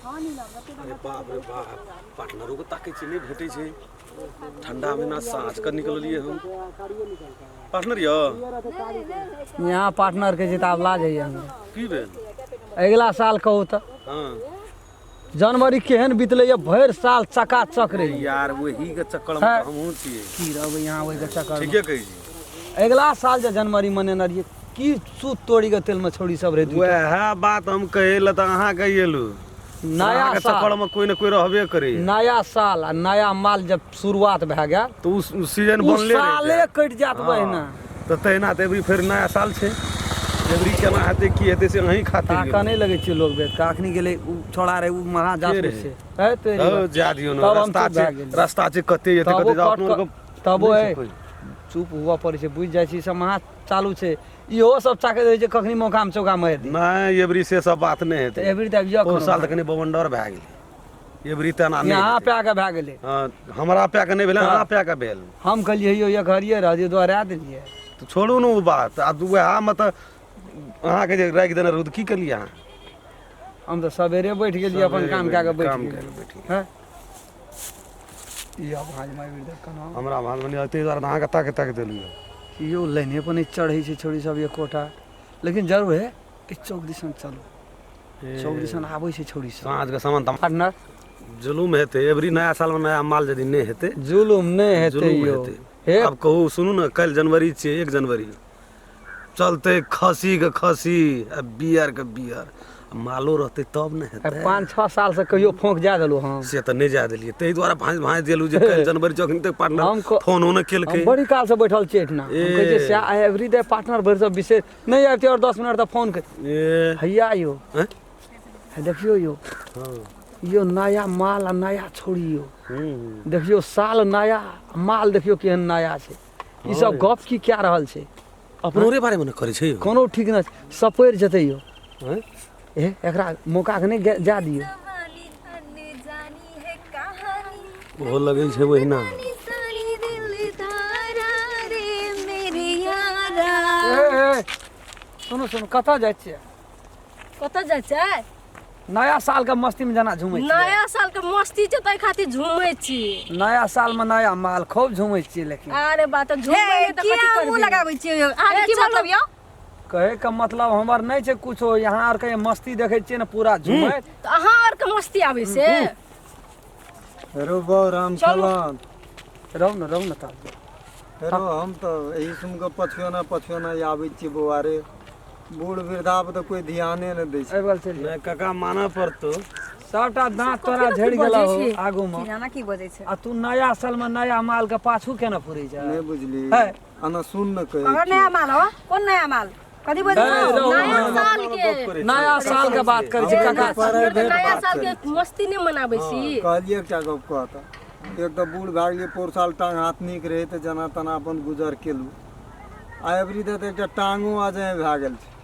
अरे बाप रे बाप, पार्टनरो के ताकै छियै, नहि भेटै छै। ठंडा महीना साँझ के निकललियै हम। पार्टनर यौ यहाँ पार्टनर के जे आब लाज होइए हमरा। की भेल? अगिला साल कहू तऽ। हाँ। जनवरी केहन बीतलै ये, भरि साल चकाचक रही। यार वही के चक्कर में हाँ। तऽ हमहूँ छियै। की रहबै यहाँ ओहि के चक्कर में। ठीके कहै छी। अगिला साल जे जनवरी मनेने रहियै, की सूत तोड़ी के तेल में छौड़ी सब रहे दूटा। वएह बात हम कहै लए तऽ अहाँ कहि एलहुँ। नया अहाँके साल चक्कर में कोई न कोई रहबे करे। नया साल आ नया माल जब शुरुआत भए गेल तऽ उ सीजन उ बनले रहि साले जायत। कटि जायत बहिना। तऽ तहिना तऽ एबरी फेर नया साल छै, एबरी केना हेतै की हेतै से अहीं खातिर ताकऽ नहि लगै छियै लोक बेच कऽ। अखनी गेलै उ छोड़ा रहै, उ महा जासूस रहै? छै। है तोरी हौ, बात। जा दियौ ने, तब हम रास्ता चुप भए छै, गेलियै। रास्ता छै कते जेतै तबो कते कट अपनो कऽ आरके तबो नहि छै है कोइ। चुप हुअ पड़ै छै, बुझि जाइ छी ई सब महा चालू छै। इहो सब ताकैत रहै छै कखनी मौकामे चौका मारि दी। नहि, एबरी से सब बात नहि हेतै। तऽ एबरी तऽ आबि पोर साल तऽ कनि बवंडर भए गेलै, एबरी तेना नहि यहाँ हेतै। पा कऽ भए गेलै। हँ, हमरा पा कऽ नहि भेलै, अहाँ पा कऽ भेल। हम कहलियै यौ एक घड़िए रह दियौ, दोहरा देलियै। तऽ छोड़ू ने ओ बात। आब उएहमे तऽ अहाँके जे राखि देने रहू तऽ की केलियै अहाँ? हम तऽ सवेरे बैठ गेलियै, अपन सवेरे काम कए कऽ बैठ काम गेलियै। कए कऽ बैठ गेलियै। हँ? ई आवाज मे आबि गेल केना? हमरा भाँज मे नहि, ताहि दुआरे तऽ अहाँके ताकि ताकि देलियै। यौ लाइने पर नहि चढ़ै छै छौड़ी सब एकोटा, लेकिन जरूर है ई चौक दिसन चलू, चौक दिसन आबै छै छौड़ी सब। साँझके सामान तऽ पार्टनर जुलूम हेतै एबरी नया सालमे, नया माल यदि नहि हेतै जुलुम नहि हेतै जुलूम यौ। हेतै। हे आब कहू, सुनू ने, काल्हि जनवरी छियै, 1 जनवरी चलतै खसीके खसी आ बियरके बियर, मालो रहतै तब ने हेतै। 5-6 साल से कहियो फोंक जा देलहुँ हम? से तऽ नहि जा देलियै, ताहि दुआरे भाँज भाँज देलहुँ जे काल्हि जनवरी छै, अखन तक पार्टनर हम फोनो नहि हम केलकै। बड़ी काल से बैठल छियै एहिठिना। हम कहै छियै ए। सएह एवरी डे पार्टनर भरि सब विशेष नहि आबितै आओर 10 मिनट तऽ फोन कर। ए। हैया यौ। आँय? हे देखियौ यौ। हाँ। यौ नया माल आ नया छोड़ी यौ। हूँ। देखियौ साल नया माल, देखियौ केहन नया छै। ई सब हाँ। गप की कए रहल छै? अपनोरे बारेमे ने करै छै यौ। कोनो ठीक नहि छै, सपरि जेतै यौ। आँय? ए एकरा मौकाके नहि जा दियौ। ओहो लगै छै ओहिना। ए, ए, सुनू सुनू, कतऽ जाइ छियै? कतऽ जाइ छै? नया साल के मस्ती में जेना झूमै छियै। नया साल के मस्ती छै ताहि खातिर झूमै छी। नया साल में नया माल खूब झूमै छियै लेकिन। अरे बात तऽ झूमै हे नहि तऽ किया कथी मुँह करबै? लगाबै छियै यौ? अहाँके ए, की चलू। मतलब यौ? कहे के मतलब हमर नहि छै कुछो, यहाँ आर के मस्ती देखै छियै ने पूरा झूमैत। तऽ अहाँ आरके मस्ती आबै से? रो बौ राम चलू। चलन। रहू ने, रहू ने तब। हेरो हम तऽ एहि सुन कऽ पछुआना पछुआना आबै छियै बौआ रे, बूढ़ वृद्धा पर तऽ कोइ ध्याने नहि दै छै। एहि बगल चलि नहि काका, मानऽ पड़तौ। सबटा दाँत तोरा कथी झड़ि गेलौ बजै छी? आगू मे। की जाना की बजै छै? आ तू नया साल में नया माल के पाछू केना पुरै छै? नहि बुझली। है। अना सुन ने कहै ककर छियौ। नया माल हो? कोन नया माल? कथी बजै हे, छौ? रहू। नया साल के नया साल के बात करै छै हम काका। प्राइवेट तऽ नया बात साल करै के मस्ती नहि मनाबै छी। कहलियै एकटा गप कहता, एक तऽ बूढ़ भए गेलियै, पोर साल टांग हाथ नीक रहै तऽ जेना तेना अपन गुजर केलहुँ, आ एबरी तऽ एकटा टांगो अजय भए गेल छै।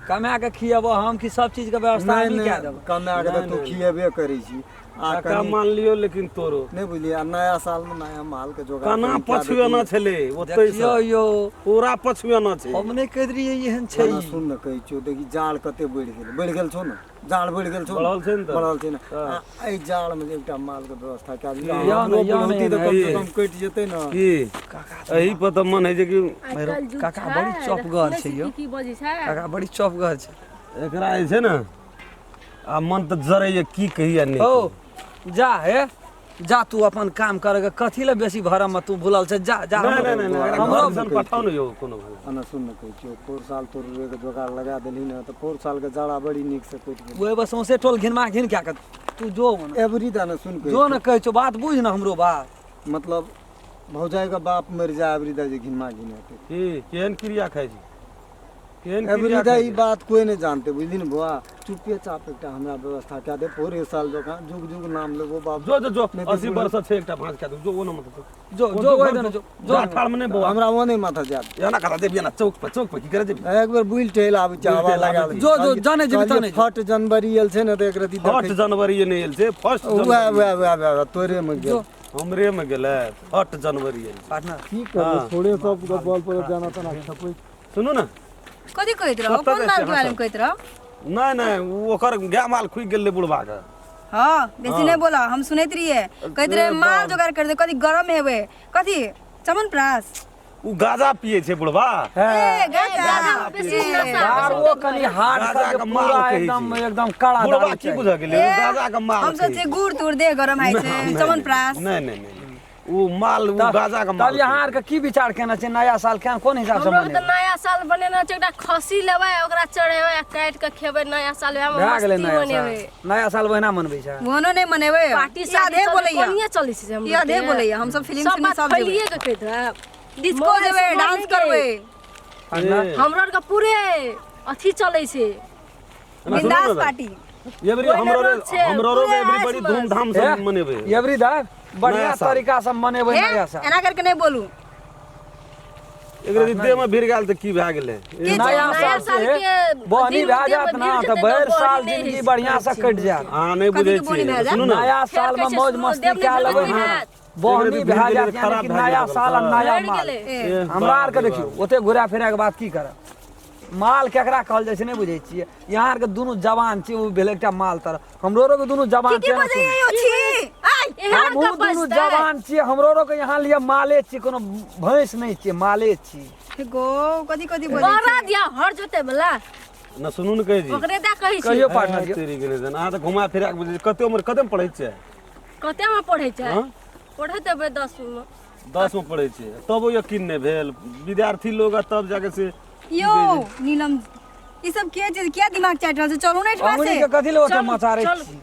कमा के खियेबो हम कि सब चीज के व्यवस्था नहि हमही नहि कए देबो? कमा के तऽ तू खियेबे करै छी आ काका कनि मान लियौ, लेकिन तोरो नहि बुझलियै, आ नया सालमे नया मालके जोगाड़ केना कनि कए पछुएना देतियै। छलै ओतै देखियौ से यौ, पूरा पछुएना छै। हम नहि कहि रहियै एहन छै। एना सुन ने कहै छियौ, देखी जाड़ कते बढ़ि गेल, बढ़ि गेल छौ ने जाड़, बढ़ि गेल छौ ने? बढ़ल छै ने तऽ। बढ़ल छै ने। हँ। आ एहि जाड़मे जे एकटा मालके व्यवस्था कए दियौ, यौ ने, हमरो यौ ने, बुढ़ौती तऽ ने, कमसँ ई। कम कटि जेतै ने। की एहि पर तऽ मन होइ छै कि आइ काल्हि जुग काका छै, बड़ी चौपगर देखै छै छी यौ। की की बजै छै काका बड़ी चौपगर छै। एकरा जे छै ने आ मन तऽ जरैए, की कही आ नहि हो जा, हे जा, तू अपन काम कर के, कथी ले बेसी भरम में तू भूलल छै? जा जा। कही। नहि नहि नहि नहि, एकरा हमरो घर दिसन पठाउ ने यौ कोनो भला। एना सुन ने कहै छियौ, पोर साल तोर के जोगाड़ लगा देलही ने तऽ पोर सालके जाड़ा बड़ी नीकसँ कटि गेल। ओहि बस सौंसे टोल घिनमा घिन कए के तू जो ने। एबरी दा ने सुन कहै जो ने कहै छौ, बात बुझ ने हमरो बात। छियौ, मतलब भौजाइके बाप मरि जाय एबरी दा जे घिनमा घिन हेतै। की केहन क्रिया खाइ छी, केहन एबरी क्रिया दा खाइ ई छी? बात कोइ नहि जानते, बुझली ने बौआ? चुपे चाप एकटा हमरा व्यवस्था कए दे, पोरे साल जकाँ जुग जुग नाम लेबो बाप। जो जो जो नहि तऽ 80 बुढ़- वर्ष छै, एकटा भाँज कए दू, जो ओ न मत जो जो ओहि दने जो जो। ठाड़ में नहि बौआ। हमरा ओ नहि माथा जायत। एना कथा देबी, एना चौक पर, चौक पर की करे जेबी? एक बेर बुलि टहलि आबै छै, हवा टहलि लगा आबै लै छी। जो, जो, जाने जेबी कहलियै, तने जो। फट जनवरी आयल छै ने तऽ एक रति फर्स्ट देखै जनवरी नहि आयल छै, फर्स्ट उएह उएह उएह उएह तोरे मे गेल। हमरे में गेलै, फर्स्ट जनवरी आयल छै। पार्टनर की करबै, हाँ। थोड़े सब बल पर जाना तना खपै। सुनू ने। कथी कहैत रहो? कतऽ कोन जाइ माल छियै के बारेमे अहाँ कहैत रहो? नहि नहि, ओ ओकर गाय माल खुगि गेल रहै बुढ़बा के। हाँ बेसी नहीं बोला, हम सुनैत रहिए, कहैत रहे माल जोगाड़ कर दे, कथी गरम हेबै, कथी चमनप्राश। उ गाजा पिए छै बुढ़वा। ए गाजा बेसी नशा। दारुओ कनि हार्ड गाजा सब के माल पूरा कहै एकदम छै। एकदम कड़ा बुढ़वा दारू की चाही। बुझा गेलै, उ गाजा के माल हम सोचे गुड़ तुड़ दे गरम होइ छै चमनप्राश। नहीं नहीं नहीं, उ माल, उ गाजा के माल। तब यहाँ आरके की विचार केने छै नया साल के कोन हिसाब से हमरो के तऽ मनेबै? नया साल बनेना छै, एकटा खस्सी लेबै, ओकरा चढ़ेबै आ काटि के खेबै नया साल, वएह मे भए गेलै मस्ती नया मनेबै। साल। नया साल ओहिना मनबै छै। ओहनो नहि मनेबै। पार्टी ई सार्टी आधे चलै, बोलैया, कोनिये चलै छै हमरो ई आधे के। बोलैया, हम सब फिल्म सब सुनी बात सब जेबै, फैलिए के कहि देब। डिस्को मोबाइल जेबै, से डांस नहि करबै। ए, हमरो आर के पूरे अथी चलै छै। एना सुनू बिंदास ने दाइ। पार्टी। एबरी ओहिमे हमरो रोज छै, हमरो पूरे एबरी बड़ी आसपास। धूमधाम से मनेबै। एबरी दा बढ़िया नया साल। तरीका से मनेबै ए, नया साल। एना करके नहीं बोलू। एकरा जे देह में भिड़ गेल तऽ की भए गेलै? की नया नया साल साल से के बहनी दिन भए देह जायत मे ना भिड़ तऽ जेतै भरि तऽ साल बहनी नहि जिंदगी होइ बढ़िया से छै। कटि जायत। अहाँ नहि कथी बुझै के बोनी छियै, भए जायत? सुनू ने। नया फेर साल में कहै छै, मौज सुनू, मस्ती देव नहि कए लेबै भेल ना, हैत। बहनी एकरा भए भीड़ जायत, गेलै, यानी खराब कि भए नया गेलै साल आ बस। नया लड़ि माल। गेलै। ए, हमरा आरके बाप रे देखियौ बाप। ओते घुरा फिरा के बात की करब, माल केकरा कहल जाइ छै नहि बुझै छियै। यहाँ आरके दुनू जवान छी, ओ भेल एकटा माल तरह, हमरो आरके दुनू जवान की की छियै ने, बजैया यो छी आइ? एहन हमहूँ के दुनू बजतै। जवान छियै, हमरो आरके यहाँ लिए माले छी, कोनो भैंस नहि छियै, माले छी। गो कथी कथी बजै बड़ा छै? दिया हर जोते वाला। न सुनू ने कहै जी। ओकरे दए कहै छी। कहियो पार्टनर यौ। तेरी गेलै जन, अहाँ तऽ घुमा फिरा के बुझै छी। कते उम्र, कते में पढ़ै छियै? कते में पढ़ै छै? हँ? पढ़ैत हेबै 10 मे। 10 में पढ़ै छियै तब यकीन नहि भेल, विद्यार्थी लोग आ तब जाके से यो नीलम, ई सब के चीज किया दिमाग चाटि रहल छै? चलू ने एहिठमा अंगुरी से। के कथी ले ओते चलू, मचारै चलू। छी?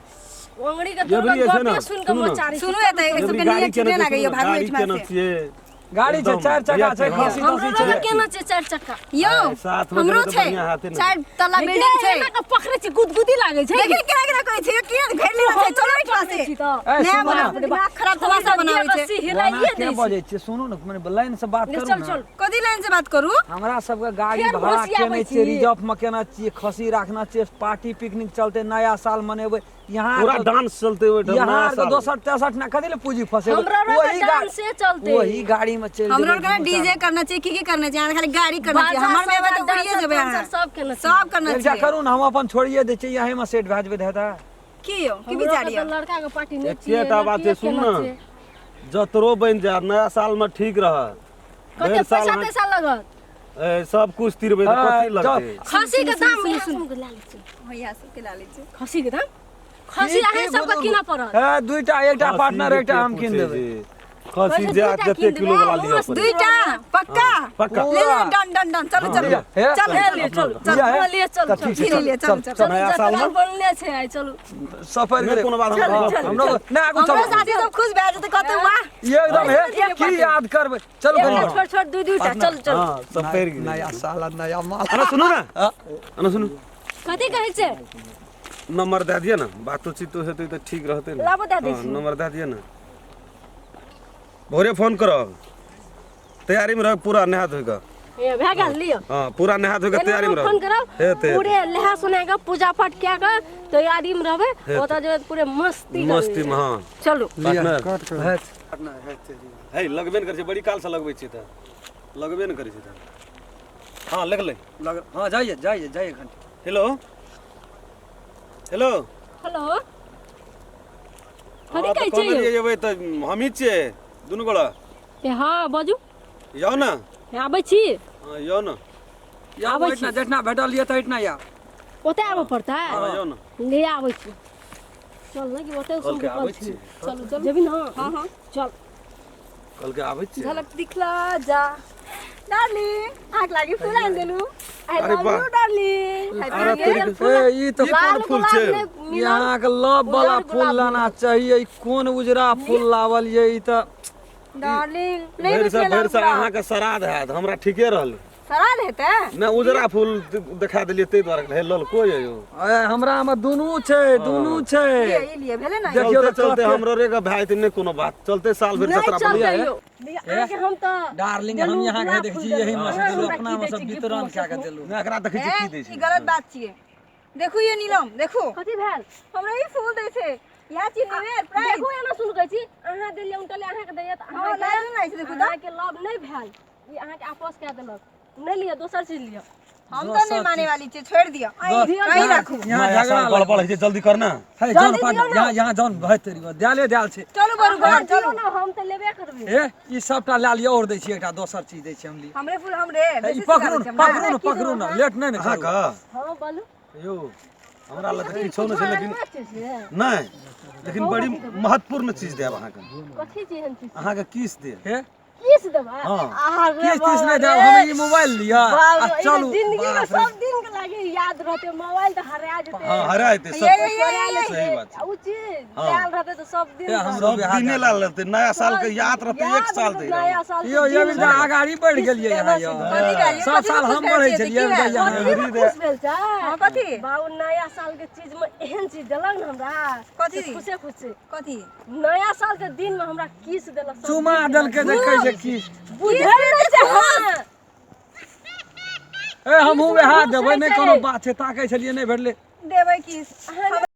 अंगुरी के एबरी तोरा जे छै ने, गपे सुनि के सुनू ने। मचारै छी। सुनू एतऽ एक एबरी सबके गाड़ी नियत केने ठीक नहि लागैया, सुनू ने, भागू गाड़ी एहिठमा केने से। छियै। गाड़ी छै, एकदम चारि चक्का छै, बढ़िया। खसी हमरो तसी लग छै। केना छै चारि चक्का? यौ साथ में हमरो जेबै तऽ छै, बढ़िआँ हेतै ने। चारि तल्ला बिल्डिंग छै। एना के पकड़ै छी, गुदगुदी लागै छै। देखी केना केना कहै छै, किया घेर लेने छै, चलो एहिठमा से। छी तऽ। ए, नया सुनू बना ने। दिमाग खराब तमाशा बनाबै छै। रस्सी ओना हिलाइए के दै छै। बजै छियै? सुनू ने, मने लाइन से बात ले करू चल ने। चल। कथी लाइन से बात करू? हमरा सबके गाड़ी फेर भाड़ा घोसियाबै केने छियै, छी। रिजर्व में केने छियै, खस्सी राखने छियै, पार्टी पिकनिक चलते, नया साल मनेबै यहाँ पूरा आरके- डांस चलते ओहिठाम यहाँ नया आरके साल। दोसर तेसर ना कथी ले पूंजी फसेबै? हमरा आरके वही डांसे चलतै। वही गाड़ी में चलि हमरो जेबै आरके दुनू डीजे करना छै, की की करना छै, अहाँ खाली गाड़ी करना छै। बाजा हमर में सब, तऽ उड़िए डांसर, जेबै अहाँ। पांसर सब केने छै। सब करना एकटा छै। करू ने, हम अपन छोड़िए दै छियै, यहीं में सेट भए जेबै दादा। की यौ की हमरो विचार के यऽ? तऽ लड़का के पार्टी नहि छियै, एकेटा बात छै, लड़किए सुन केना ने। छै? जतरो बनि जायत नया साल में ठीक रहत। कते भरि साल पैसा अहाँ- तैसा लगत? ए, सब कुछ तिरबै तऽ हाँ, कथी लगतै? खस्सी के दाम इएह सबके लए लै छी। भैया सबके ला लै छी। खस्सी के दाम, खस्सी अहाँ सबके कीनऽ पड़त। हे, दुईटा, एकटा खस्सी पार्टनर, के एकटा के हम कीन पूछै देबै। छै? खस्सी पैसा जा दूटा जते कीन किलो देबै, वाला लिअ मस्त पड़ै। दुईटा पक्का? पक्का। ले ले, डन डन डन, चलू चलू लिअ, हे। चलू ले चलू लिअ, चलू लिअ, हे। चलू लिअ, चलू तऽ ठीक छै, चलू, लिअ, चलू, चल, चलू। नया साल में? बनले छै आइ, चलू। सफर नहि गेलै। कोनो बात, हम गप करै हमरो छी। नहि आगू हमरो चलू। साथी सब खुश भए जेतै, कहतै वाह। एकदम हे, की याद करबै, चलू एकटा कनि। छोट छोट, दू दूटा, चलू चलू। हँ, सब पड़ि गेलै। नया साल आ नया माल। अना सुनू ने, अना सुनू। कथी कहै छै? नंबर दए दिअ ने, बातोचीतो हेतै तऽ ठीक रहतै ने। लाबो दए दै हँ, छी। नंबर दए दिअ ने, भोरे फोन करब, तैयारीमे रहब पूरा नहा धोइ कऽ। ए, भए गेल, लिअ। हँ, पूरा नहा धोइ कऽ तैयारीमे एना फोन रहब। करब। हेतै, हेतै। पूरे नहा सुना कऽ पूजा पाठ कए कऽ तैयारीमे रहबै, हेतै। ओतऽ जेबै तऽ पूरे मस्ती करबै। मस्तीमे, हँ। चलू। पार्टनर कट कर। हेत। हे, लगबे ने करै छै, बड़ी कालसँ लगबै छियै तऽ लगबे ने करै छै तऽ। हँ, लगलै। लग हँ, जाइए जाइए जाइए घंटी। Hello hello. हेलो, कथी हँ, तऽ कहै कहने छियै? रहियै एबै तऽ हमही छियै दुनू गोरा। ए, हँ बाजू। यौ ने। हे, आबै छी। हँ, यौ ने। या आबै ओहिठिना जठिना भेटल यऽ तहिठिना या। ओतऽ आबऽ पड़तै? हँ, यौ ने। ले आबै छी, चल ने कि ओतऽ कहलकै आबै छी। छी। चलू चलू, जेबही ने? हँ हँ, चल। कहलकै आबै छियै। झलक दिखला जा डार्लिंग, आँख लागी फूल आनि देलू। आई अरे लव वाह। You darling. अरे तोरी के- ए, ई तऽ ई कोन लाल फूल गुलाब छै? नहि मिलल। यहाँ के लव वाला उजर फूल गुलाब लाना चाहिए, ई कोन उजरा फूल लावल ये ई तऽ? डार्लिंग नहि भरि बुझलियै सा भरि सा लाल अहाँके श्राद्ध हैत, हमरा ठीके रहल। सराल हेतै। नहि, उजरा फूल देखा देलियै ताहि दुआरे हे, ललको ये यौ। ए, हमरा मे दुनू छै, दुनू छै। लिए, ई लिए भेलै ने। देखियौ चलते तऽ चलते कते- हमरो रे के भाय नहि कोनो बात, चलते साल भरि नहि जतरा चलतै बनिया। यौ। अहाँके हम तऽ डार्लिंग, देलहुँ हम यहाँ के गुलाब देख फूल छी यही देलहुँ। में से अहाँ देलहुँ, हमरा अपना की में दै सब छी गिफ्ट वितरण में कए के से? देलहुँ। नहि, एकरा देखै छी की दै ए, छै। ई गलत बात छियै। देखू ये नीलम, देखू। कथी भेल? हमरा ई फूल दै छै, इएह चीज निवेर प्राइस। देखू, एना सुन कहै छी, अहाँ देलियै उनटले अहाँके दैया तऽ हँ, अहाँके लाज नहि छै, देखू तऽ। अहाँके लव नहि भेल, ई अहाँके आपस कए देलक। नहि लिअ, दोसर चीज लिअ। हम तऽ नहि माने वाली छियै, छोड़ि दिअ। अहीं राखू। यहाँ नया झगड़ा साल गड़बड़ होइ छै, जल्दी करना। है जौन पाट यहाँ यहाँ जौन भय तेरी देले देल छै। चलू बरू घर चलू। ना हम तऽ लेबे करबै। ए ई सबटा लए लिअ और दै छी एकटा दोसर चीज दै छी हम लिअ। हमरे फूल हमरे हे, ई बेसी पकड़ू सिखाबै ने छै हमरा। पकड़ू ने पकड़ू ने लेट नहि ने करू। अहाँके हँ बोलू। यौ हमरा लग तऽ किछो नहि छै लेकिन लेकिन नहि लेकिन बड़ी महत्वपूर्ण चीज देब अहाँके। कथी चीज एहन चीज? अहाँके किस देब। हे किस देबै? हाँ। अरे किस तीस नहि बाप देब रे। हम ई मोबाइल लिअ बाप आ रे, ई तऽ चलू। जिंदगी में बाप रे। सब दिन के लागे याद रहते, मोबाइल तऽ हरा जेतै। हाँ हरा हेतै सब। ये, ये, ये, ये, सही बात छै। आ उ चीज हाँ। लायल रहते तऽ सब दिन ए, हमरो सब बिहार दिने जाय। लाल रहतै, नया साल के याद रहतै, एक याद साल रहतै धरि। नया साल के यौ ये दिन। भी अगाड़ी बढ़ि गेलियै यहाँ यौ। कथी भेल? सब कथी साल खुश हम भेल बढ़ै छियै? छलियै, की भेल? यहाँ। कथी में खुश भेल छै? हाँ, कथी? बाबू नया साल के चीज में एहन चीज देलक ने हमरा। कथी? से खुशे खुशे। कथी? नया साल के दिन में हमरा किस देलक सब चुमा दिन। देलकै जे कहै छै की बुझै नहि छै। हाँ। ए हमहूँ वएह देबै, नहि कोनो बात छै, ताकै छलियै नहि भेटलै। देबै किस?